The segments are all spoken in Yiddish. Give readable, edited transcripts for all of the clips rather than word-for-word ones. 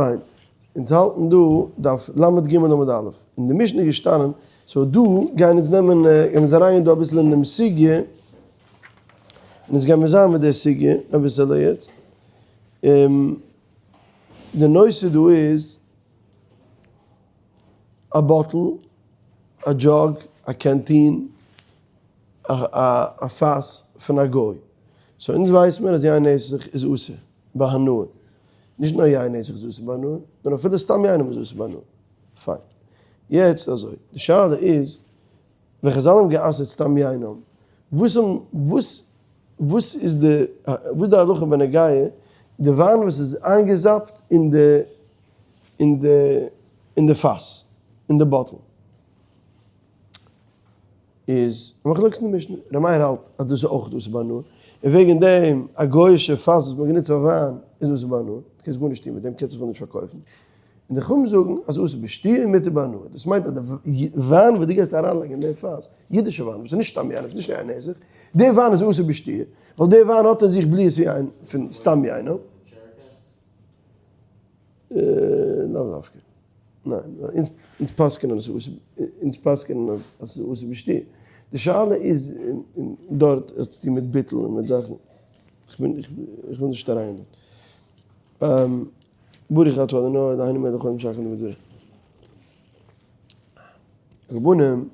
פיין, אונז האלטן דא דף ל"ג עמוד א', אין די משנה איז געשטאנען, so דא גייען אונז נעמען, גייען אונז אריינגיין דא אביסל אין דעם סוגיא, און אונז גיימיר זיין מיט די סוגיא אביסעלע יעצט, די נושא דא איז א bottle, א jug, א canteen, א פאס פון א גוי, so אונז ווייס מיר אז יין נסך איז אסור בהנאה, נישט נאר יין נסך איז אסור בהנאה, נאר אפילו סתם יינם איז אסור בהנאה. פיין. יעצט אזוי, די שאלה איז, ווען חזל האבן גע'אסר'ט סתם יינם, וואס האבן, וואס, וואס איז די, וואס איז די הלכה בנוגע די וויין וואס איז איינגעזאפט אין די, אין די, אין די פאס, אין די bottle? איז א מחלוקת אין די משנה, ר' מאיר האלט אז דאס איז אויך אסור בהנאה, און וועגן דעם א גוי'אישע פאס וואס מ'האט גענוצט פאר וויין איז אסור בהנאה, דו קענסט גארנישט טון מיט דעם, קענסט אפילו נישט פארקויפן, און די חכמים זאגן אז אסור בשתיה און מותר בהנאה, דאס מיינט אז די וויין וואס דו גייסט אריינלייגן אין דעם פאס, אידישע וויין וואס איז נישט סתם יין, וואס איז נישט יין נסך, די וויין איז אסור בשתיה, ווייל די וויין האט אין זיך בליעות יין פון סתם יין. לאו דווקא. ניין, אונז פסק'ענען אז ס'איז אסור, אונז פסק'ענען אז ס'איז אסור בשתיה. די שאלה איז דארט האט צוטון מיט ביטול און מיט זאכן. כ'בין, איך וויל נישט אריין דארט. ברוך אתה ה' אלהינו מלך העולם שהכל נהיה בדברו. רבנים,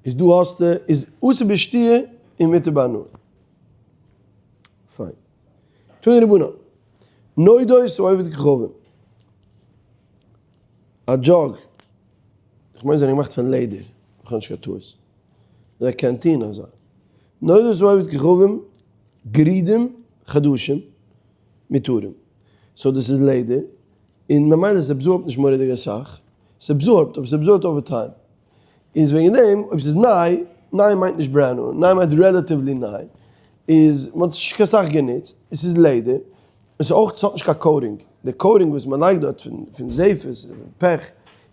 איז דא האסטו, איז אסור בשתיה און מותר בהנאה. פיין. תנו רבנן, נודות העובד כוכבים. א jug, איך מיין זיי זענען געמאכט פון לעדער, איך האב נישט קיין טעות. אזא canteen אזא. נודות העובד כוכבים, גרידים חדשים, מותרים. so דאס איז לעדער, און ממילא ס' absorb ט נישט מורא'דיג אסאך, ס' absorb ט, אבער ס' absorb ט over time. איז וועגן דעם אויב ס'איז ניי, ניי מיינט נישט brand new, ניי מיינט relatively ניי, איז מ'האט עס נישט קיין סאך גענוצט, און ס'איז לעדער, און ס'איז אויך ס'האט נישט קיין coating, די coating וואס מ'לייגט דארט פון פון זפת און פעך,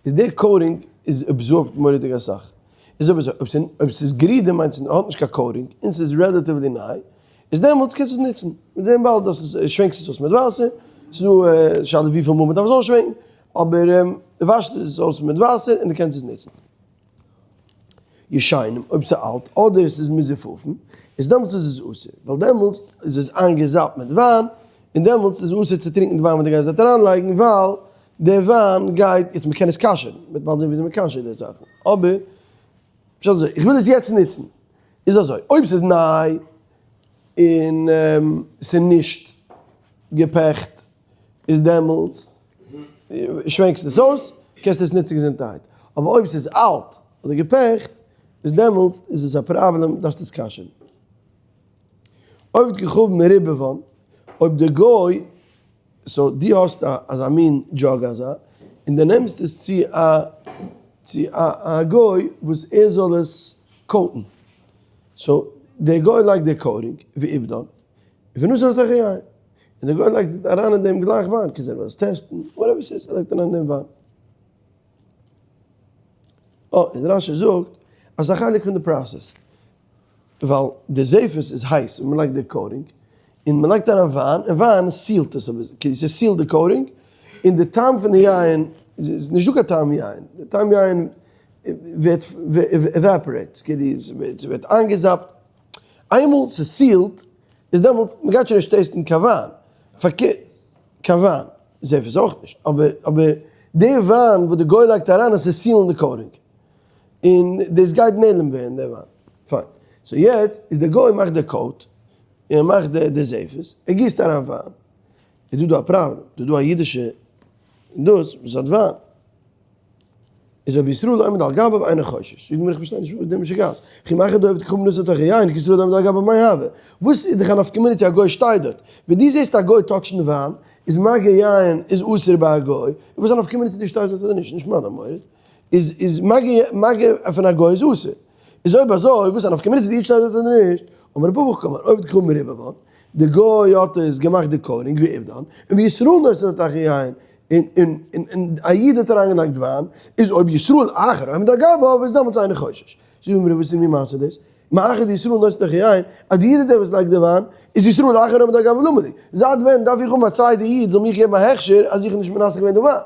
איז די coating איז absorb ט מורא'דיג אסאך. איז אויב אזוי, אויב ס'איז אויב ס'איז גרידא מיינט ס'האט נישט קיין coating, און ס'איז relatively ניי, איז דעמאלטס קענסטו עס נוצן. מיר זעען באלד אז שווענקסט עס אויס מיט וואסער, ס'איז דא שאלה וויפיל מאל מ'דארף עס אויסשווענקן, אבער דו וואשסט עס אויס מיט וואסער און דו קענסט עס נוצן. ישנים, אויב ס'איז אלט אדער עס איז מזופפן, איז דעמאלטס איז עס אסור, ווייל דעמאלטס איז עס איינגעזאפט מיט וויין, און דעמאלטס איז אסור צו טרינקען די וויין וואס דו גייסט דארט אריינלייגן, ווייל די וויין גייט, יעצט מ'קען עס כשר'ן, מ'וועט באלד זען וויאזוי מ'כשר'ט די זאכן, אבער פשט אזוי, איך וויל עס יעצט נוצן, איז אזוי, אויב ס'איז ניי און ס'איז נישט געפעכט איז דעמאלטס שווענקסט עס אויס, קענסטו עס נוצן געזונטערהייט, אבער אויב ס'איז אלט אדער געפעכט איז דעמאלטס איז עס א פראבלעם דארפסט עס כשר'ן. עובד כוכבים מרובבן, אויב די גוי, so דו האסט א אזא מין jug אזא, און דו נעמסט עס צו א צו א א גוי וואס ער זאל עס coat ן, so דער גוי לייגט די coating ועיבדן, ונתן לתוכו יין, און דער גוי לייגט אריין אין דעם גלייך וויין, קען זיין ער וויל עס test ן, whatever ס'איז, ער לייגט אריין אין דעם וויין. אה, און רש"י זאגט אז ס'איז א חלק פון די process, ווייל די זפת איז הייס ווען מ'לייגט די coating, און מ'לייגט אריין וויין, און וויין seal ט עס אביסל, כאילו ס' seal ט די coating, און די טעם פון די יין, איז נישטא קיין טעם יין, די טעם יין ווערט evaporate, כאילו ס'ווערט איינגעזאפט. איינמאל ס'איז sealed איז דעמאלטס מ'גייט שוין נישט taste ן קיין וויין, פארקערט קיין וויין זעף איז אויך נישט, אבער אבער די וויין וואס די גוי לייגט אריין עס איז seal ן די coating, און דאס גייט נעלם ווערן די וויין, פיין, so יעצט איז די גוי מאכט די coat און ער מאכט די די זפת, ער גיסט אריין וויין, איז דא דא א פראבלעם, דא דא א אידישע דאס וואס האט וויין. איז אויב ישראל עומד על גביו אינו חושש. זאגט די גמרא איך פארשטיי נישט וואס די משוגעת. וכי מה היכא דעובד כוכבים נתן לתוכו יין כי ישראל עומד על גביו מאי הוי. וואס איז דיך א נפקא מינה צו א גוי שטייט דארט. ווען דו זעסט א גוי touch ן וויין איז מגע יין איז אסור ביי א גוי. איז וואס א נפקא מינה צו דו שטייסט דארט אדער נישט. נישט מיין אמורא. איז איז מגע מגע פון א גוי איז אסור. איז אויב אזוי וואס א נפקא מינה צו די איד שטייט דארט אדער נישט. אמר רב אבא קאמר עובד כוכבים מרובבן. די גוי האט עס געמאכט די coating ועיבדן. און וישראל נותן לתוכו יין. און און און און א איד האט אריינגעלייגט וויין, איז אויב ישראל אחר עומד על גביו איז דעמאלטס אינו חושש. זאגט די גמרא וואס איז מין מעשה דאס? מאחר דישראל נותן לך יין, אז די איד איז דער וואס לייגט די וויין, איז ישראל אחר עומד על גביו למה לי? זייט ווען דארף איך האבן א צווייטע איד זאל מיך געבן א הכשר אז איך האב נישט מנסך געווען די וויין?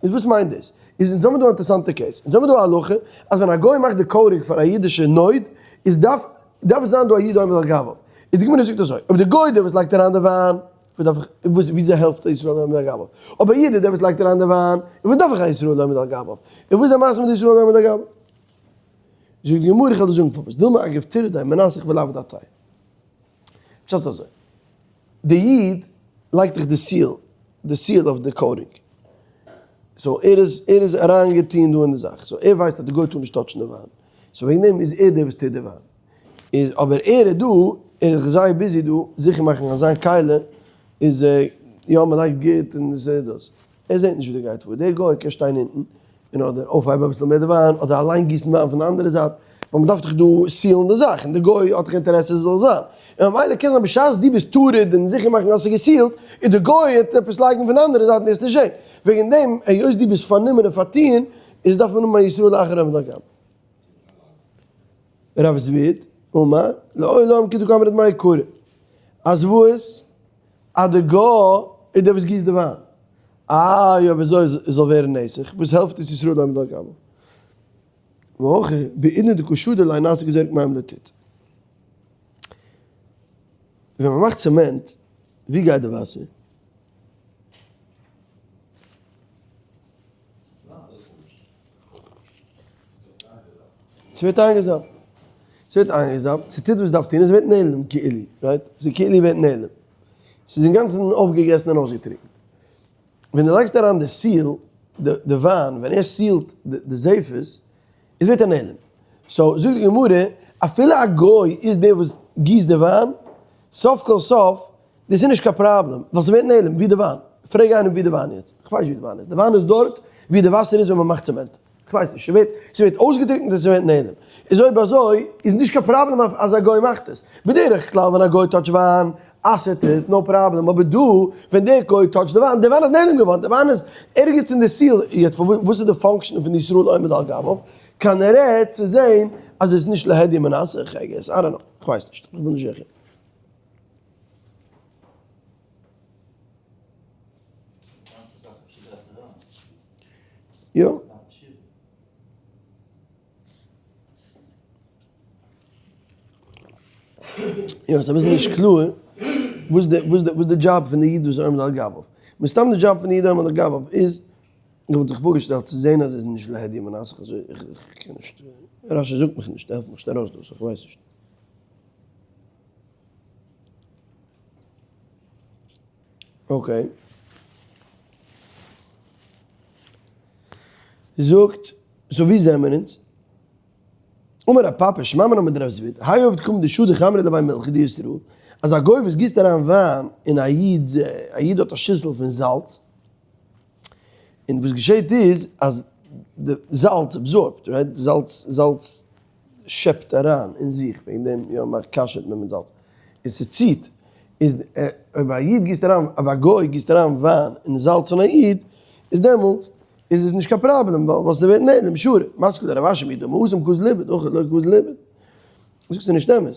איז וואס מיינט דאס? איז אונז האבן דא א אינטערעסאנטע case, אונז האבן דא א הלכה אז ווען א גוי מאכט די coating פאר א אידישע נוד, איז דארף דארף זיין דא א איד עומד על גביו. איז די גמרא זאגט אזוי, אויב די גוי דער וואס לייגט אריין די וויין, וואס דארף איך, וואס וויאזוי העלפט א ישראל עומד על גביו? אויב א איד איז דער וואס לייגט אריין די וויין, וואס דארף איך א ישראל עומד על גביו? און וואס איז די מעשה מיט די ישראל עומד על גביו? זאגט די גמרא, איך וועל דיר זאגן פארוואס, דילמא אגב טירדא מנסך ולאו דעתיה. פשט איז אזוי, די איד לייגט דאך די seal, די seal אויף די coating, so ער איז ער איז אריינגעטוהן דא אין די זאך, so ער ווייסט אז די גוי טאר נישט touch ן די וויין, so וועגן דעם איז ער דער וואס טוט די וויין, איז אבער ער איז דא, ער איז זייער busy דא זיכער מאכן אז זיין כלי איז יא מען לייגט גוט און עס איז דאס, ער זעט נישט ווי דער גייט פאר, דער גוי קען שטיין אונטן און אדער אויפהייבן אביסל מער די וויין אדער אליין גיסן וויין פון די אנדערע זייט, ווייל מען דארף דאך דא seal ן די זאך און די גוי האט דאך אינטערעסע עס זאל זיין, און ממילא קען זיין בשעת דו ביסט טרוד און זיכער מאכן אז עס איז גע seal ט, און די גוי וועט עפעס לייגן פון די אנדערע זייט און עס נישט זען, וועגן דעם היות דו ביסט פארנומען און פארטוהן איז דארף מען האבן א ישראל אחר עומד על גביו. רב זביד אמר לעולם כדקאמרת מעיקרא אז וואס? אז די גוי איז דער וואס גיסט די וויין. איי אויב אזוי עס זאל ווערן נסך, וואס העלפט עס ישראל עומד על גביו? והכא בעידנא דקא שדי ליה נעשה כזורק מים לטיט. ווען מען מאכט צעמענט, ווי גייט די וואסער? ס'ווערט איינגעזאפט. ס'ווערט איינגעזאפט, ס'טוט וואס ס'דארף טון און ס'ווערט נעלם כאילו, right? ס'כאילו ווערט נעלם. ס'איז אינגאנצן אויפגעגעסן און אויסגעטריקנט. ווען דו לייגסט אריין די seal, די וויין, ווען ער seal ט די זפת, איז ווערט ער נעלם. so זאגט די גמרא, אפילו א גוי איז דער וואס גיסט די וויין, סוף כל סוף דאס איז נישט קיין פראבלעם, ווייל ס'ווערט נעלם, ווי די וויין. פרעג איינעם ווי די וויין יעצט. איך ווייס ווי די וויין איז. די וויין איז דארט ווי די וואסער איז ווען מ'מאכט צעמענט. איך ווייס נישט. ס'ווערט, ס'ווערט אויסגעטריקנט און ס'ווערט נעלם. איז אויב אזוי איז נישט קיין פראבלעם אז א גוי מאכט עס. בדרך כלל ווען א גוי touch ט וויין, אסר'ט עס, no problem. אבער דא, ווען דער גוי touch ט די וויין, די וויין איז נעלם געווארן. די וויין איז ערגעץ אין די seal. יעצט וואס איז די function פון די ישראל עומד על גביו? כנראה צו זען אז עס איז נישט להדיא מנסך, I guess. I don't know. איך ווייס נישט. איך בין נישט זיכער. יא. יא, ס'איז אביסל נישט קלאר וואס די וואס די וואס די דזשאב פון די איד וואס עומד על גביו. מסתם די דזשאב פון די איד עומד על גביו איז, איך וואלט זיך פארגעשטעלט צו זען אז עס איז נישט להדיא מנסך אזוי, איך קען נישט, רשי זאגט מיך נישט, העלפט מיך נישט ארויס דא, so כ'ווייס נישט. Okay. זאגט, so ווי זעמער אונז? אמר רב פפא, שמע מינה מדרב זביד, האי עובד כוכבים דשדי חמרא לבי מילכא דישראל, אז א גוי וואס גיסט אריין וויין אין א איד, א איד האט א שיסל פון זאלץ, און וואס געשעט איז אז די זאלץ absorb ט, right? זאלץ, זאלץ שעפט אריין אין זיך, וועגן דעם יא מאכט כשר'ט מען מיט זאלץ, און ס'ציט, איז אויב א איד גיסט אריין, אויב א גוי גיסט אריין וויין אין זאלץ פון א איד, איז דעמאלטס איז עס נישט קיין פראבלעם, ווייל ווייל ס'ווערט נעלם, שרי, מתקיף לה רב אשי מיהו דמי התם קאזיל איבד, הכא לא קאזיל איבד. זאגסטו נישט אמת,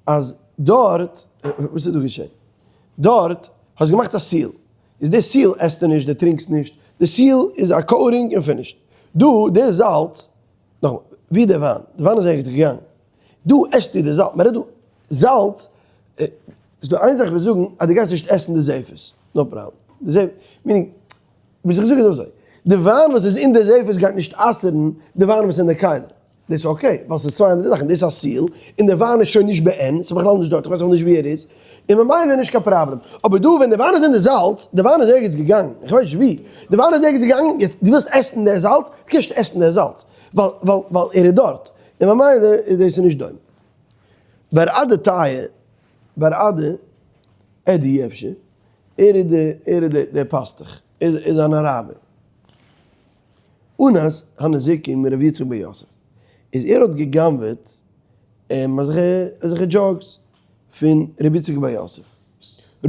אז דארט, וואס איז דא געשען? דארט האסט געמאכט א seal, איז די seal עסטו נישט, די טרינקסט נישט, די seal איז א coating און finished. דא די זאלץ נאכאמאל, ווי די וויין? די וויין איז ערגעץ געגאנגען. דא עסטו די זאלץ, מ'רעדט דא זאלץ, איז דא איין זאך וואס זאגן אז דו גייסט נישט עסן די זפת, no problem. די זפת, meaning, וואס איך זאג איז אזוי, די וויין וואס איז אין די זפת גייט נישט אסר'ן די וויין וואס איז אין די כלי. דאס איז okay, ווייל ס'איז צוויי אנדערע זאכן, דאס איז א seal, און די וויין איז שוין נישט בעין, ס'איז בכלל נישט דארט, איך ווייס אויך נישט ווי ער איז, און ממילא נישט קיין פראבלעם. אבער דא ווען די וויין איז אין די זאלץ, די וויין איז ערגעץ געגאנגען, איך ווייס נישט ווי, די וויין איז ערגעץ געגאנגען, יעצט דו ווילסט עסן די זאלץ, דו קענסט נישט עסן די זאלץ, ווייל ווייל ווייל ער איז דארט, און ממילא איז דאס נישט דומה. בר אדא טייעא, בר אדא, עדי אפשר, ער איז די ער איז די פאסטוך, ער איז אן אראבער. אנס הנזיקין מרבי יצחק בר יוסף, איז ער האט גע'גנב'עט אזעלכע jugs פון רבי יצחק בר יוסף,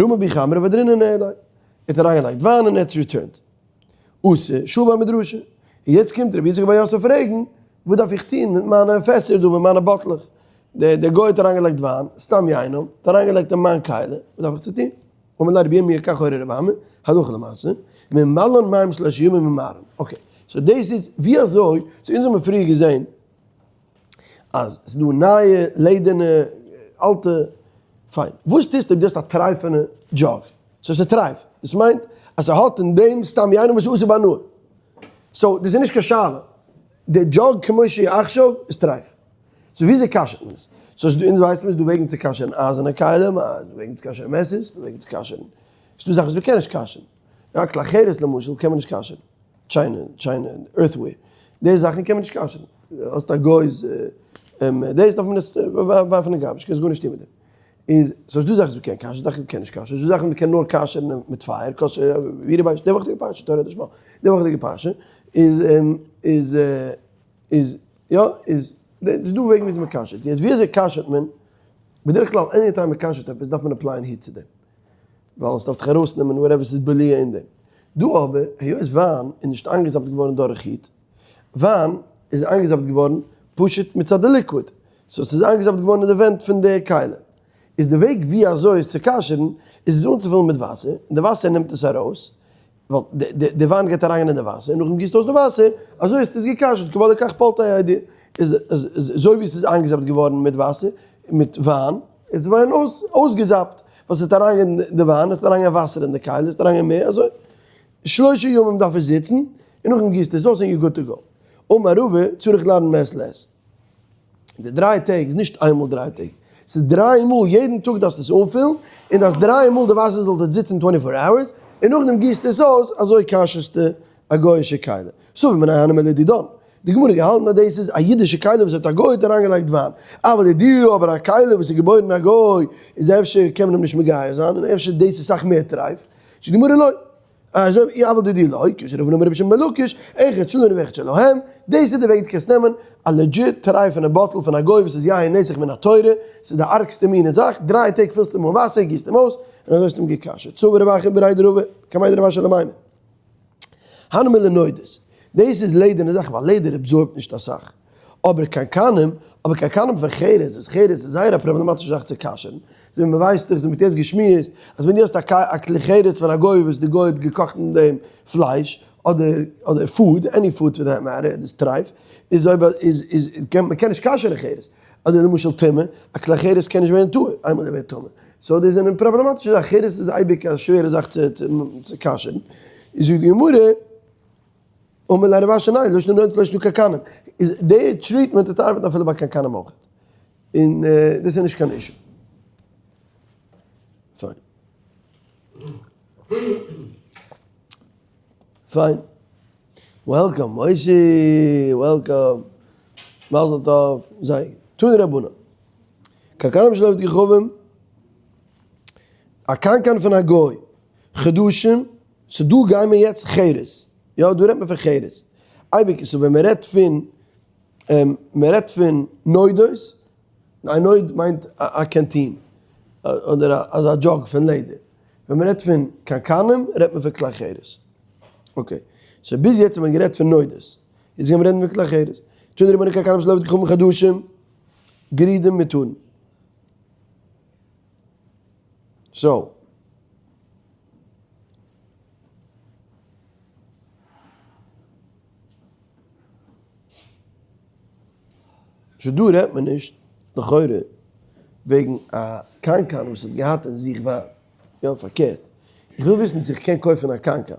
רמי בהו חמרא ואהדרינהו ניהליה, ער האט אריינגעלייגט וויין און ער האט עס returned, אתא שאיל בי מדרשא, און יעצט קומט רבי יצחק בר יוסף פרעגן, וואס דארף איך טון מיט מיינע פעסער דא, מיט מיינע באטלעך? דער גוי האט אריינגעלייגט וויין, סתם יינם, האט אריינגעלייגט אין מיין כלי, וואס דארף איך צו טון? אמר ליה רבי ירמיה כך הורה רבי אמי, הלכה למעשה, ממלאן מים שלשה ימים ומערן. okay, so דאס איז ווי אזוי, so אונז האבן מיר פריער געזען אז ס'איז דא נייע, לעדערנע, אלטע, פיין. וואס טוסטו אויב דו האסט א טרייפענע jug? so ס'איז טרייף. דאס מיינט אז ס'האט אין דעם סתם יינם וואס איז אסור בהנאה. so דאס איז נישט קיין שאלה. די jug כמו שהיא עכשיו איז טרייף. so וויאזוי כשר'ט מען עס? so ס'דא אונז ווייסן מיר ס'דא וועגן צו כשר'ן אייזערנע כלים, ס'דא וועגן צו כשר'ן מעסערס, ס'דא וועגן צו כשר'ן, ס'דא זאכן וואס מ'קען נישט כשר'ן. יא כלי חרס למשל קען מען נישט כשר'ן. china, china, earthenware. די זאכן קען מען נישט כשר'ן. האסט א גוי'ס דאס דארף מען עס ווארפן אין garbage, קענסט גארנישט טון מיט דעם. איז so ס'דא זאכן וואס מ'קען כשר'ן, זאכן וואס מ'קען נישט כשר'ן, ס'דא זאכן וואס מ'קען נאר כשר'ן מיט פייער, כשר ווי די די וואכעדיגע פרשה, תורה לשמה, די וואכעדיגע פרשה איז איז איז יא איז ס'איז דא וועגן וויאזוי מ'כשר'ט, יעצט ווי אזוי כשר'ט מען, בדרך כלל any time מ'כשר'ט עפעס דארף מען apply ען heat צו דעם, ווייל עס דארף דאך ארויסנעמען whatever ס'איז בליעה אין דעם, דא אבער היות וויין איז נישט איינגעזאפט געווארן דורך heat, וויין איז איינגעזאפט געווארן פשוט מצד די liquid, so ס'איז איינגעזאפט געווארן אין די ווענט פון די כלי, איז די וועג ווי אזוי עס צו כשר'ן איז עס אנצופולן מיט וואסער, און די וואסער נעמט עס ארויס, ווייל די וויין גייט אריין אין די וואסער און נאכדעם גיסט אויס די וואסער, אזוי איז עס גע'כשר'ט, כבר לכך פלטי איידי, איז אזוי ווי עס איז איינגעזאפט געווארן מיט וואסער, מיט וויין, איז וויין אויסגעזאפט, ווייל עס וועט אריינגיין די וויין, עס וועט אריינגיין וואסער אין די כלי, עס וועט אריינגיין מער, אזוי שלושה ימים דארף עס זיצן, און נאכדעם גיסט עס אויס און you good to go. אמר רבא, צריך לערן מעת לעת. די דריי טעג איז נישט איינמאל דריי טעג, ס'איז דריי מאל, יעדן טאג דארפסטו עס אנפילן, און דארפסט דריי מאל די וואסער זאל דארט זיצן twenty four hours, און נאכדעם גיסטו עס אויס, אזוי כשר'סטו א גוי'אישע כלי. סבור מיניה הני מילי דידן. די גמרא האט געהאלטן אז דאס איז א אידישע כלי וואס האט א גוי האט אריינגעלייגט וויין, אבל דידהו אבער א כלי וואס איז געבוירן א גוי איז אפשר קען מען אים נישט מגייר זיין און אפשר דאס איז סאך מער טרייף, זאגט די גמרא לא. אזוי ווי אבל דידהו לא, כיוון שרב הונא אמר רבי שמעון בן לקיש, אחד שלנו ואחד שלהם, דאס איז די וועג דו קענסט נעמען א legit טרייפענע bottle פון א גוי וואס איז יין נסך מן התורה, ס'איז די ארגסטע מינע זאך, דריי טעג פילסטו אים אן וואסער, גיסט אים אויס, און אזוי האסטו אים גע'כשר'ט. סבר רב אחא בריה דרבא, קמיה דרב אשי למימר. הני מילי נודות, דאס איז לעדערנע זאכן ווייל לעדער absorb ט נישט אסאך. אבער קנקנים, אבער קנקנים פון חרס, וואס חרס איז זייער א פראבלעמאטישע זאך צו כשר'ן, אזוי ווי מען ווייסט דאך, אזוי ווי מ'האט יעצט געשמועסט, אז ווען דו האסט א כלי חרס פון א גוי וואס די גוי האט געקאכט אין דעם פלייש, אדער אדער food, any food for that matter, דאס טרייף, איז אויב איז איז קען מען קען נישט כשר'ן חרס. אדער למשל טומאה, א כלי חרס קען נישט ווערן טהור איינמאל ער ווערט טמא. so דאס זענען פראבלעמאטישע זאכן, חרס איז אייביג א שווערע זאך צו צו כשר'ן. איז זאגט די גמרא. אמר ליה רב אשי ניין, לא שנא נוד לא שנא קנקנים, איז די treatment וועט ארבעטן אפילו ביי קנקנים אויך, און דאס איז נישט קיין issue. פיין. פיין. welcome מושי, welcome. מזל טוב. זייער גוט. תנו רבנן. קנקנים של עובד כוכבים, א קנקן פון א גוי, חדשים, so דא גייען מיר יעצט חרס, יא דא רעדט מען פון חרס, אייביג so ווען מען רעדט פון מען רעדט פון נודות, א נוד מיינט א canteen אדער אזא jug פון לעדער, ווען מען רעדט פון קנקנים רעדט מען פון כלי חרס, okay so ביז יעצט האט מען גערעדט פון נודות, יעצט גייען מיר רעדן פון כלי חרס, תנו רבנן קנקנים של עובד כוכבים חדשים גרידים מותרין. so. so דא רעדט מען נישט לכאורה וועגן א קנקן וואס האט געהאט אין זיך וויין, יא פארקערט, איך וויל וויסן צו איך קען קויפן א קנקן.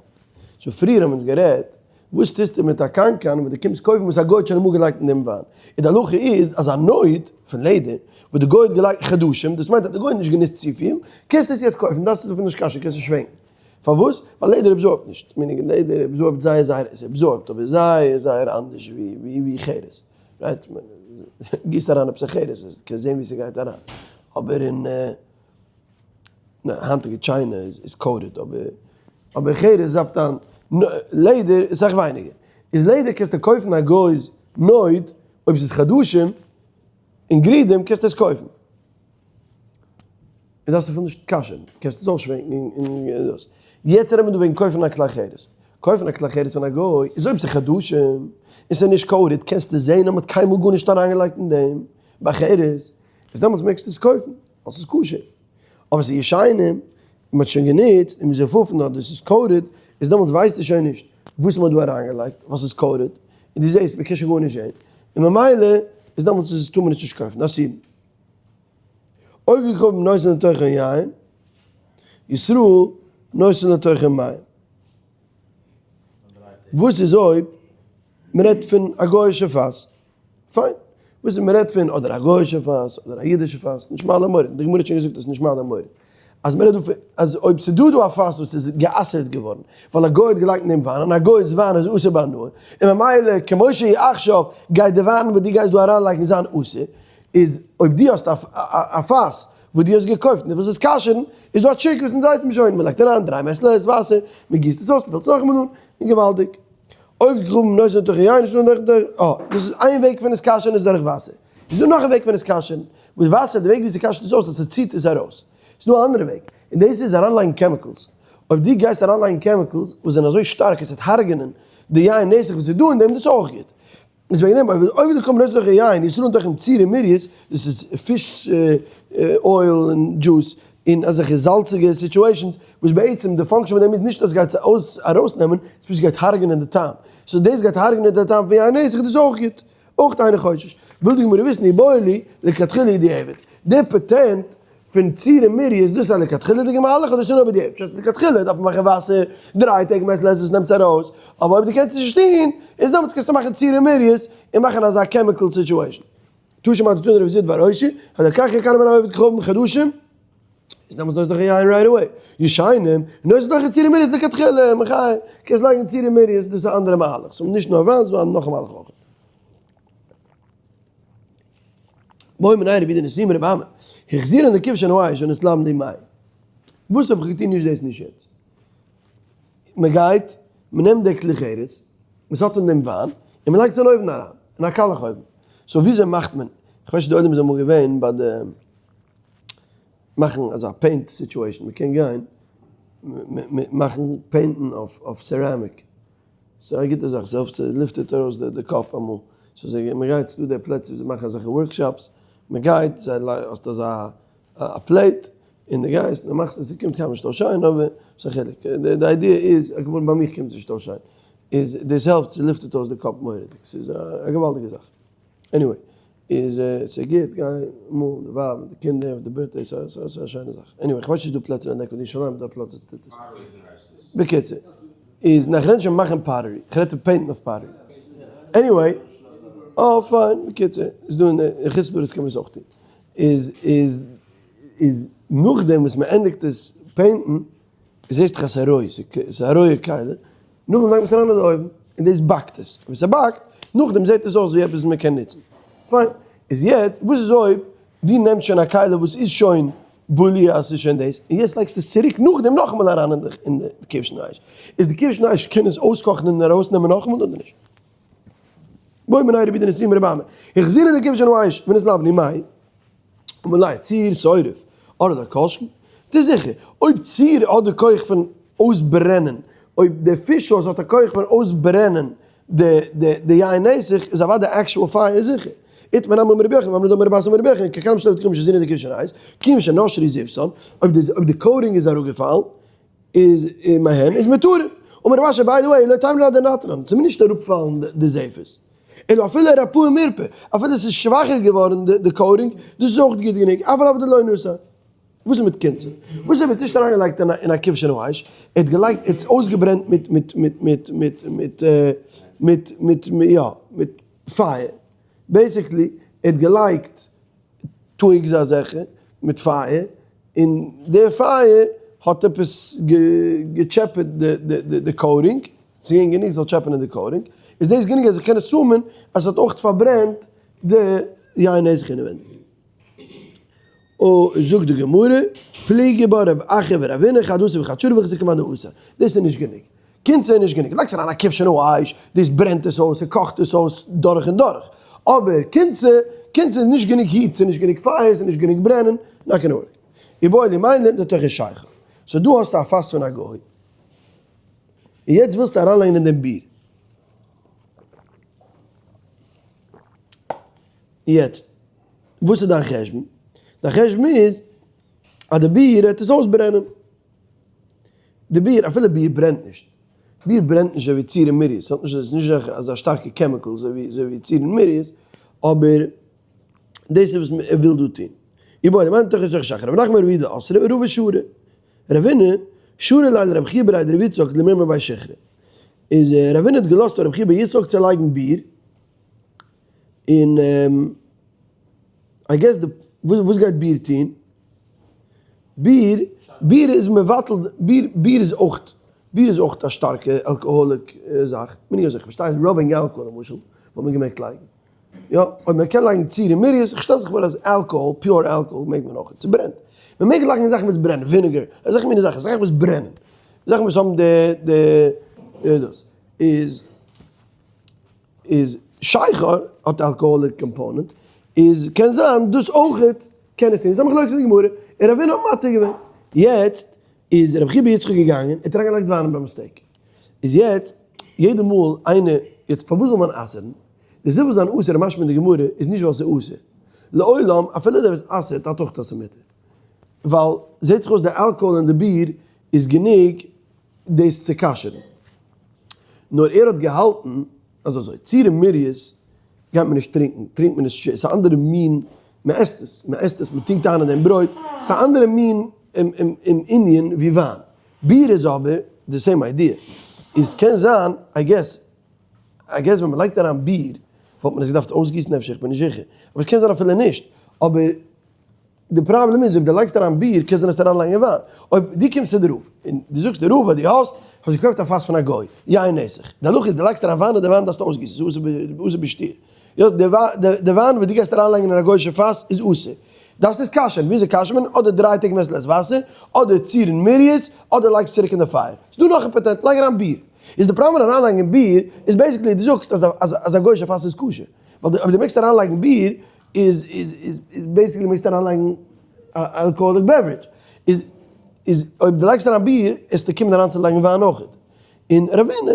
so פריער האבן אונז גערעדט, וואס טוסטו מיט א קנקן וואס דו קומסט קויפן וואס א גוי האט שוין אמאל געלייגט אין דעם וויין? און די הלכה איז אז א נוד פון לעדער וואס די גוי האט געלייגט חדשים, דאס מיינט אז די גוי האט נישט גענוצט צופיל, קענסטו עס יעצט קויפן, דארפסט עס אפילו נישט כשר'ן, קענסט עס שווענקן. פארוואס? ווייל לעדער absorb ט נישט, meaning לעדער absorb ט זייער זייער, עס absorb ט אבער זייער זייער אנדערש ווי חרס, right? גיסט אריין עפעס א חרס, קענסט זען ווי ס'גייט אריין, אבער אין היינטיגע china איז coated אבער אבער חרס זאפט איין לעדער איז סאך ווייניגער איז לעדער קענסטו קויפן א גוי'ס נוד אויב ס'איז חדשים און גרידים קענסטו עס קויפן און דארפסט אפילו נישט כשר'ן קענסט עס אויסשווענקן און דאס יעצט רעדט מען דא וועגן קויפן א כלי חרס קויפן א כלי חרס פון א גוי איז אויב ס'איז חדשים און ס'איז נישט coated קענסטו זען אז מ'האט קיינמאל גארנישט אריינגעלייגט אין דעם ביי חרס. איז דעמאלטס מעגסטו עס קויפן, ווייל ס'איז כשר. אבער ס'איז ישנים, און מ'האט שוין גענוצט, און מ'איז געפאפן אדער ס'איז coated, איז דעמאלטס ווייסטו שוין נישט וואס מ'האט דא אריינגעלייגט, ווייל ס'איז coated, און דו זעסט מ'קען שוין גארנישט זען, און ממילא איז דעמאלטס איז עס טאר מען עס נישט קויפן, אסור. עובד כוכבים נותן לתוכן יין, ישראל נותן לתוכן מים. וואס איז אויב מ'רעדט פון א גוי'אישע פאס? פיין. וואס איז מ'רעדט פון אדער א גוי'אישע פאס אדער א אידישע פאס, נישט מעלה מוריד, די גמרא האט שוין געזאגט אז נישט מעלה מוריד. אז מ'רעדט דא פון אז אויב ס'איז דא דא א פאס וואס איז גע'אסר'ט געווארן ווייל א גוי האט געלייגט אין דעם וויין און א גוי'ס וויין איז אסור בהנאה און ממילא כמו שהיא עכשיו גייט די וויין וואס דו גייסט דא אריינלייגן זיין אסור, איז אויב דו האסט א פאס וואס דו האסט געקויפט און דו ווילסט עס כשר'ן, איז דא א trick וואס אונז ווייסן מיר שוין, מ'לייגט אריין דריי מעת לעת וואסער, מ'גיסט עס אויס, מ'פילט עס נאכאמאל אן, און געוואלדיג. אויפגעגראבן נושא לתוך יין איז נאך דורך, אה, דאס איז איין וועג פון עס כשר'ן איז דורך וואסער. איז דא נאך א וועג פון עס כשר'ן, וואס וואסער, די וועג ווי ס'כשר'ט עס אויס אז ס'ציט עס ארויס. ס'איז דא א אנדערע וועג, און דאס איז אריינלייגן chemicals. אויב דו גייסט אריינלייגן chemicals וואס זענען אזוי שטארק אז ס'וועט הרג'נען די יין נסך וואס איז דא אין דעם, דאס איז אויך גוט. איז וועגן דעם אויב אויב די קומט ארויס דורך יין איז רונד דורך צירי מיריעס, דאס איז fish oil און דזשוס און אזעלכע זאלציגע situations וואס בעצם די function פון דעם איז נישט אז עס גייט אויס ארויסנעמען, עס פשוט גייט הרג'נען די טעם, so דאס גייט הרג'נען די טעם פון יין נסך דאס איז אויך גוט, אויך אינו חושש. וויל די גמרא וויסן איבעיא להו לכתחילה דיעבד, די patent פון צירי מירי איז דאס א לכתחילה'דיגע מהלך אדער שוין אבער די פשט לכתחילה דארף מען מאכן וואסער דריי טעג מעת לעת וואס נעמט עס ארויס אבער אויב דו קענסט עס נישט טון איז דעמאלטס קענסטו מאכן צירי מירי'ס און מאכן אזא chemical situation תא שמע דתנא רבי זיד בר אושי הלקח יקר מן העובד כוכבים חדשים איז דעמאלטס נאך דאך יין right away ישנים נאר איז דאך צירי מירי'ס לכתחילה מחי קענסט לייגן צירי מירי'ס דאס איז א אנדערע מהלך ס'איז נישט נאר וויין ס'איז דא נאך א מהלך אויך. בואי מנין רבי דניסים רבי אמר, החזירן לכבשן האש ונסלם לי מים. וואס האב איך געטון נישט דאס נישט יענץ. מען גייט, מען נעמט די כלי חרס, וואס האט אין דעם וויין, און מען לייגט עס אין אויוון אריין, אין א קאלעך אויוון. so וויאזוי מאכט מען? איך ווייס נישט די עולם איז אמאל געווען ביי די מאכן אזא paint situation, מען קען גיין מאכן paint ן אויף ceramic. ס'איז א גוטע זאך, ס'העלפט ס'לופטערט ארויס די קאפ אמאל, so זיי מ'גייט ס'דא די פלעצער ווי זיי מאכן אזעלכע workshops, מ'גייט זיי האסט אזא א plate און די גייסט און די מאכסט עס ס'קומט קיינמאל נישט אויס שיין אבער וואס א חילוק, די idea איז כמובן ביי מיך קומט עס נישט אויס שיין, איז דאס העלפט ס'לופטערט אויס די קאפ מורא'דיג, ס'איז א געוואלדיגע זאך, anyway איז ס'גוט גיי אמאל די ווייב מיט די קינדער אויף די birthday ס'איז א שיינע זאך, anyway כ'ווייס נישט צו ס'דא פלעצער אין לעיקוואד ירושלים איז דא א פלאץ וואס טוט עס. בקיצור, איז נאך רעדן שוין מאכן pottery, כ'רעד פון paint ן אויף pottery. anyway, אה פיין, בקיצור, איז דא אין חוץ לארץ קען מען עס אויך טון. איז איז איז נאכדעם וואס מען ענדיגט עס paint ן, זעסט דאך אז ס'איז רוי, ס'איז א רויע כלי, נאכדעם לייגט מען עס אריין אין די אויוון, און דאס באקט עס, ווען ס'באקט, נאכדעם זעט עס אויס ווי עפעס מען קען נוצן. פיין, איז יעצט, וואס איז אויב דו נעמסט שוין א כלי וואס איז שוין בלי אז ס'איז שוין דאס, און יעצט לייגסטו עס צוריק נאכדעם נאכאמאל אריין אין די כבשן האש, איז די כבשן האש קען עס אויסקאכן און ארויסנעמען נאכאמאל אדער נישט? בעו מיניה רבי דנשיאים רבי אמי, החזירן לכבשן האש ונתלבנו מהו? אמר ליה, ציר שורף, אדער כל שכן, דאס זיכער, אויב ציר האט די כח פון אויסברענען, אויב די fish sauce האט א כח פון אויסברענען די יין נסך, איז אוודאי actual פייער זיכער. איתמר נמי אמר רבי יוחנן, ואמרי לה אמר רבי אסי אמר רבי יוחנן, ככרם של עבד כרם של זיני דכבשן האש, כיון שנשרו זיפתן, אויב די coating איז אראפגעפאלן, איז מהן איז מותרין. אמר רב אשי by the way, לא תימרא דנתרן, ס'מוז נישט אראפפאלן די זפת. אלא אפילו רפואה מרפא, אפילו ס'איז שוואכער געווארן די coating, דאס איז אויך גוט גענוג, אף על גב דלא נתר. וואס איז מיט קונצן? וואס אויב ער האט נישט אריינגעלייגט אין א כבשן האש, ער האט געלייגט, ער האט עס אויסגעברענט מיט מיט מיט מיט מיט מיט מיט מיט יא מיט פייער, basically ער האט געלייגט twigs אזעלכע מיט פייער, און די פייער האט עפעס געטשעפעט די coating, ס'איז געווען גענוג ס'זאל טשעפענען די coating, איז דאס גענוג אז איך קען assume ען אז ס'האט אויך פארברענט די יין נסך אינעווענדיג. או זאגט די גמרא, פליגי בה רב אחא ורבינא חד אסר וחד שרי והחזיקו מאן דאסר, דאס איז נישט גענוג, קונצע איז נישט גענוג, לייגסט אריין א כבשן האש, דאס ברענט עס אויס, ס'קאכט עס אויס דורך און דורך, אבער קונצע, קונצע איז נישט גענוג heat, ס'איז נישט גענוג פייער, ס'איז נישט גענוג ברענען, נאט גאנא work. איבעיא להו מהו לתוך שכר. so דא האסטו א פאס פון א גוי, און יעצט ווילסטו אריינלייגן אין דעם ביר. יעצט, וואס איז דיין חשבון? די חשבון איז אז די ביר העט עס אויסברענען. די ביר, אפילו ביר ברענט נישט. ביר ברענט נישט אזוי ווי צירון מיריות, ס'האט נישט, ס'איז נישט אזא שטארקע chemical אזוי ווי צירון מיריות, אבער דאס איז וואס ער וויל דא טון. איבעיא להו, מאי תוך תוך שחר, רב נחמן רבי יהודה אסרה, רבא שרי. רבינא, שרא ליה לרב חייא בריה דרב יצחק למימר ביה שיכרא. איז רבינא האט געלאזט פאר רב חייא בר יצחק צו לייגן ביר, און I guess די, וואס גייט ביר טון? ביר, ביר איז מבטל, ביר, ביר איז אויך, ביר איז אויך א שטארקע alcoholic זאך, כ'בין נישט אזוי, כ'פארשטיי אז rubbing alcohol למשל וואלט מען געמעגט לייגן, יא, אויב מען קען לייגן צירון מיריות, איך שטעל זיך פאר אז אלקאהאל, pure alcohol מעג מען אויך, ס'ברענט, מען מעג לייגן זאכן וואס ברענען, vinegar, אזעלכע מיני זאכן, זאכן וואס ברענען, זאכן וואס האבן די די דאס, איז איז שכר האט alcoholic component, איז קען זיין דאס אויכעט קען עס טון, איז א מחלוקת אין די גמרא, און רבינא האט מתיר געווען, יעצט איז רבי חייא בר יצחק געגאנגען, ער האט אריינגעלייגט וויין ביי mistake, איז יעצט יעדע מאל איינער, יעצט פארוואס זאל מען אסר'ן? די סיבה זיין אסור משמע אין די גמרא איז נישט ווייל ס'איז אסור, לעולם אפילו דער וואס אסר'ט האט אויך אז ס'איז מותר, ווייל זעט זיך אויס די אלקאהאל אין די ביר איז גענוג דאס צו כשר'ן, נאר ער האט געהאלטן אז אזוי, צירון מיריות גייט מען נישט טרינקען, טרינקט מען עס שווער, ס'איז א אנדערע מין, מען עסט עס, מען עסט עס, מען טונקט איין אין דעם ברויט, ס'איז א אנדערע מין ענין ווי וויין. ביר איז אבער די same idea, איז קען זיין, I guess, I guess ווען מען לייגט אריין ביר וואלט מען עס געדארפט אויסגיסן אפשר, איך בין נישט זיכער, אבער קען זיין אפילו נישט, אבער די פראבלעם איז אויב די לייגסט אריין ביר קען זיין עסט אריין לייגן וויין, אויב די קומסט צו די רב און די זאגסט די רב אז די האסט האסט געקויפט א פאס פון א גוי, יין נסך, די הלכה איז די לייגסט אריין וויין און די וויין דארפסטו אויסגיסן, ס'איז אסור בשתיה, יא די וויין וואס די גייסט אריין לייגן אין א גוישע פאס איז אסור, דארפסט עס כשר'ן, וויאזוי כשר'ט מען, אדער דריי טעג מעת לעת וואסער, אדער צירון מיריות, אדער לייגסט צוריק אין די פייער, ס'דא נאך א פאטענט, לייג אריין ביר, איז די פראבלעם פון אריינלייגן ביר איז basically די זאגסט אז אז א גוישע פאס איז כשר, ווייל אויב די מעגסט אריינלייגן ביר איז איז איז איז basically מעגסטו אריינלייגן א alcoholic beverage, איז איז אויב די לייגסט אריין ביר עסטו קומען אריינצולייגן וויין אויכעט, און רבינא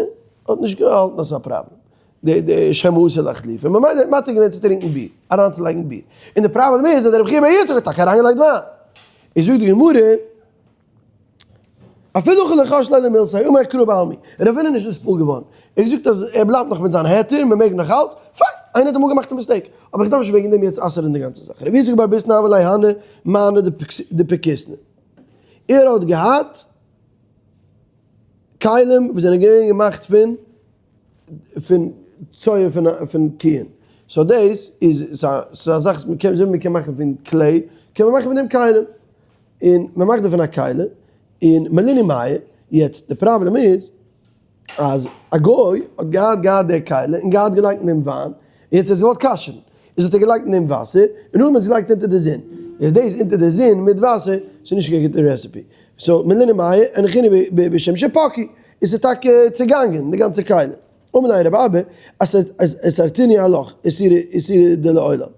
האט נישט געהאלטן אז ס'איז א פראבלעם, די די שמא אסור להחליף, און ממילא האט מתיר געווען צו טרינקן ביר, אריינצולייגן ביר, און די פראבלעם איז אז רבי חייא בר יצחק האט טאקע אריינגעלייגט וויין, איז זאגט די גמרא. אפילו הכי לא חש ליה למילתיה, אמר קרא בעלמא, רבינא איז נישט נתפעל געווארן, ער האט געזאגט אז ער בלייבט נאך מיט זיין היתר, מען מעג נאך אלץ, פיין, איינער האט אמאל געמאכט א mistake, אבער איך דארף נישט וועגן דעם יעצט אסר'ן די גאנצע זאך. רבי יצחק בר ביסנא הוה ליה הני מאני דפקיסנא, ער האט געהאט כלים וואס זענען געווען געמאכט פון פון צואה פון קיען, so דאס איז ס'איז א זאך וואס מ'קען, אזוי ווי מ'קען מאכן פון clay, קען מען מאכן פון דעם כלים. און מען מאכט דערפון א כלי, און מלינהו מיא, יעצט די פראבלעם איז אז א גוי האט געהאט געהאט די כלי און געהאט געלייגט אין דעם וויין, און יעצט האט ער עס געוואלט כשר'ן, איז האט ער געלייגט אין דעם וואסער, און נאכדעם האט עס געלייגט אונטער די זון, איז דאס אונטער די זון מיט וואסער, ס'איז נישט קיין גוטע recipe, so מלינהו מיא, הניחינהו בשמשא פקעי, איז עס טאקע צעגאנגען די גאנצע כלי. אמר ליה רבי אבא, אסרתינהו עלך, איסורא דלעולם,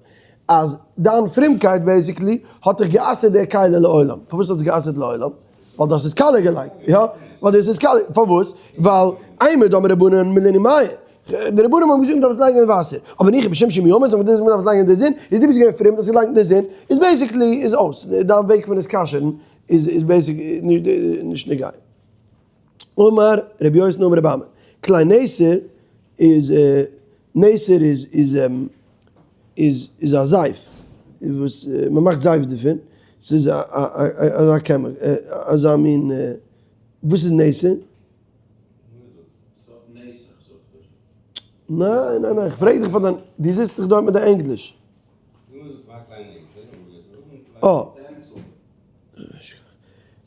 אז דיין פרומקייט basically האט דיך גע'אסר'ט די כלי לעולם, פארוואס האט עס גע'אסר'ט לעולם? ווייל דו האסט עס קאלע געלייגט, יא? ווייל דו האסט עס קאלע, פארוואס? ווייל אימר דאמרי רבנן מלינהו מיא, די רבנים האבן געזאגט מ'דארף עס לייגן אין וואסער, אבער ניחא בשמשא מי אמרי, זיי האבן געזאגט מ'דארף עס לייגן אין די זון, איז דו ביסט געווען פרום דו האסט געלייגט אין די זון, איז basically איז אויס, דיין וועג פון עס כשר'ן איז basically נישט נוגע. אמר רבי יוסי אמר רבי אמי, כלי נסר איז נסר איז איז איז איז א זייף וואס מען מאכט זייף דערפון, ס'איז א אזא קעמע אזא מין וואס איז נסר? ניין ניין ניין איך פרעג דיך פאר דיין דו זיצט דאך דארט מיט די ענגליש. אה.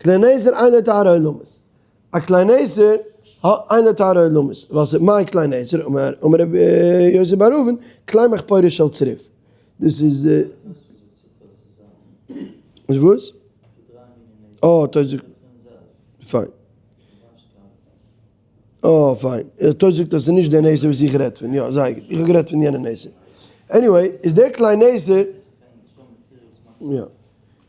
כלי נסר אין לו טהרה עולמית. א כלי נסר האט אין לו טהרה עולמית. ווייל ס'איז מאי כלי נסר, אמר אמר רבי יוסי בר אבין, כלי מחפורת של צריף. דאס איז איז וואס? אה, תוס' זאגט פיין. אה פיין, תוס' זאגט אז ס'איז נישט דער נסר וואס איך רעד פון, יא זייער גוט, איך האב גערעדט פון יענע נסר. Anyway, איז דער כלי נסר, יא,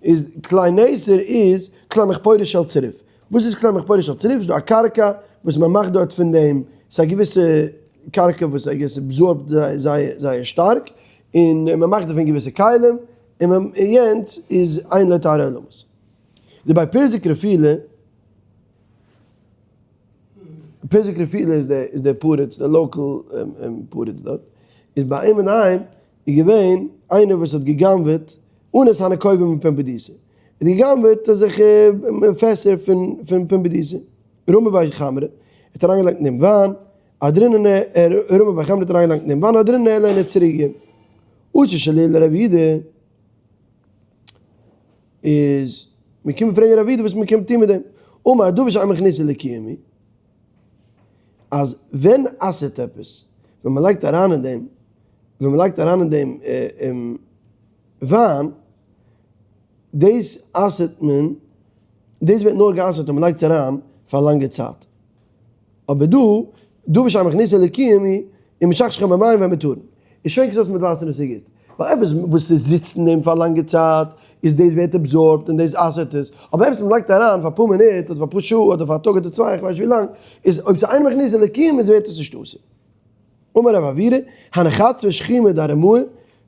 איז כלי נסר איז כלי מחפורת של צריף. וואס איז כלי מחפורת של צריף? ס'איז דא א קרקע וואס מען מאכט דארט פון דעם, ס'איז א געוויסע קרקע וואס I guess absorb ט זייער זייער שטארק, און מען מאכט דערפון געוויסע כלים. און יענץ איז אין לו תארי עולמות. דבי פירזיק רפילה, פירזיק רפילה איז די איז די פריץ, די local פריץ דארט, איז ביי אים אינדערהיים איז געווען איינער וואס האט גע'גנב'עט אן עס הנקובים מפומבדיתא, האט גע'גנב'עט אזעלכע פעסער פון פון פומבדיתא, רמי בי חמרא, האט אריינגעלייגט אין דעם וויין, אדרינן רמי בי חמרא האט אריינגעלייגט אין דעם וויין, אדרינן ער אליין האט צוריקגעגעבן. אצא שלי' לרב יהודה איז מען קומט פרעגן רב יהודה וואס מען קען טון מיט דעם, אמר דבר שאין מכניסו לקיומי, אז ווען אסר'ט עפעס ווען מען לייגט אריין אין דעם, ווען מען לייגט אריין אין דעם וויין, דאס אסר'ט מען, דאס ווערט נאר גע'אסר'ט אויב מען לייגט עס אריין פאר א לאנגע צייט. אבער דא, דבר שאין מכניסו לקיומי, און משכשכן במים ווען מ'טאר. און שווענק עס אויס מיט וואסער און עס איז גוט. ווייל עפעס וואס עס זיצט אין דעם פאר א לאנגע צייט, איז דאס ווערט absorbed און דאס אסר'ט עס. אבער עפעס וואס מ'לייגט אריין פאר אפאר מינוט, אדער פאר אפאר שעה, אדער פאר א טאג אדער צוויי, איך ווייס נישט ווי לאנג, איז אויב ס'איז אין מכניסו לקיום איז ווערט עס נישט אסור. אמר רב עוירא, הנחצבה שחומא דארמאה,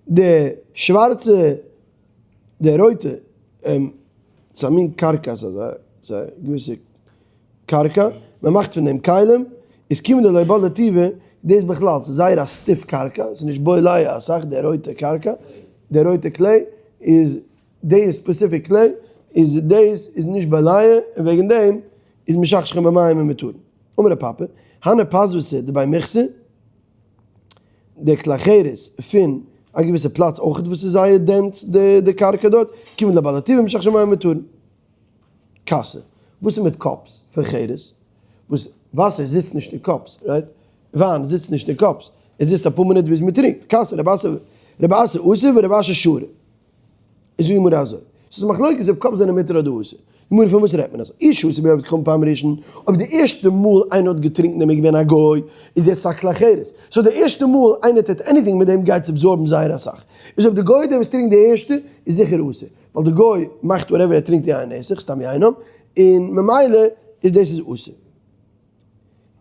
די שווארצע, די רויטע, ס'איז א מין קרקע, ס'איז א געוויסע קרקע, מען מאכט פון דעם כלים, איז כיוון דלא בלע טובא, דאס בכלל ס'איז זייער א stiff קרקע, ס'איז נישט בולע אסאך די רויטע קרקע, די רויטע clay, איז די specific clay, איז דאס איז נישט בולע, און וועגן דעם איז משכשכין במים ומותרין. אמר רב פפא, הני פסבתא דבי מיכסי, די כלי חרס פון א געוויסע פלאץ אויכעט וואס איז זייער dense די קרקע דארט, כיוון דלא בלע טובא משכשכין במים ומותרין. כסא, וואס איז מיט cups פון חרס? וואס וואסער זיצט נישט אין cups, right? וויין זיצט נישט אין cups, עס זיצט אפאר מינוט ביז מען טרינקט. כסא, רב אסי, רב אסי אסר ורב אשי שרי. איז זאגט די גמרא אזוי, ס'איז א מחלוקת אויב cups זענען מותר אדער אסור. גמרא פון וואס רעדט מען אזוי? אי שתה בו עובד כוכבים פעם ראשון, אויב די ערשטע מאל איינער האט געטרינקן דעם איז געווען א גוי, איז יעצט א כלי חרס. so די ערשטע מאל איינער טוט anything מיט דעם גייט עס absorb ן זייער אסאך. איז אויב די גוי איז דער וואס טרינקט די ערשטע, איז זיכער אסור. ווייל די גוי מאכט whatever ער טרינקט יין נסך, סתם יינם, און ממילא איז דאס איז אסור.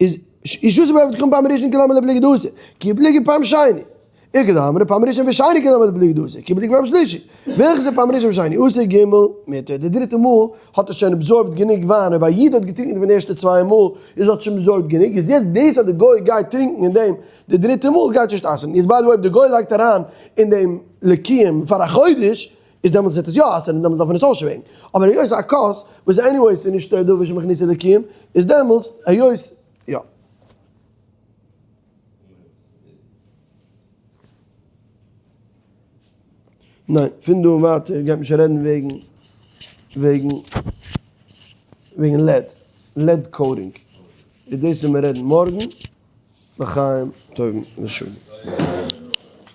איז אי שתה בו עובד כוכבים פעם ראשון כולי עלמא לא פליגי דאסור, כי פליגי פעם שני. איכא דאמרי פעם ראשון ושני כולי עלמא לא פליגי דאסור, כי פליגי פעם שלישי. והלכתא פעם ראשון ושני אסור ג' מותר. די דריטע מאל האט ער שוין absorbed גענוג וויין, אויב א איד האט געטרינקען פון די ערשטע צוויי מאל איז האט שוין absorbed גענוג, איז יעצט דאס אז די גוי גייט טרינקען אין דעם די דריטע מאל גייט נישט אסר'ן. יעצט by the way אויב די גוי לייגט אריין אין דעם לקיום פאר א חודש, איז דעמאלטס וועט עס יא אסר'ן און דעמאלטס דארף מען עס אויסשווענקן, אבער היות א כוס וואס anyways איז נישט דבר שמכניסו לקיום, איז דעמאלטס היות יא. ניין, פון דא און ווייטער גייט מען שוין רעדן וועגן וועגן וועגן lead, lead coating, איז דאס וועל מיר רעדן מארגן, לחיים טובים ושלום.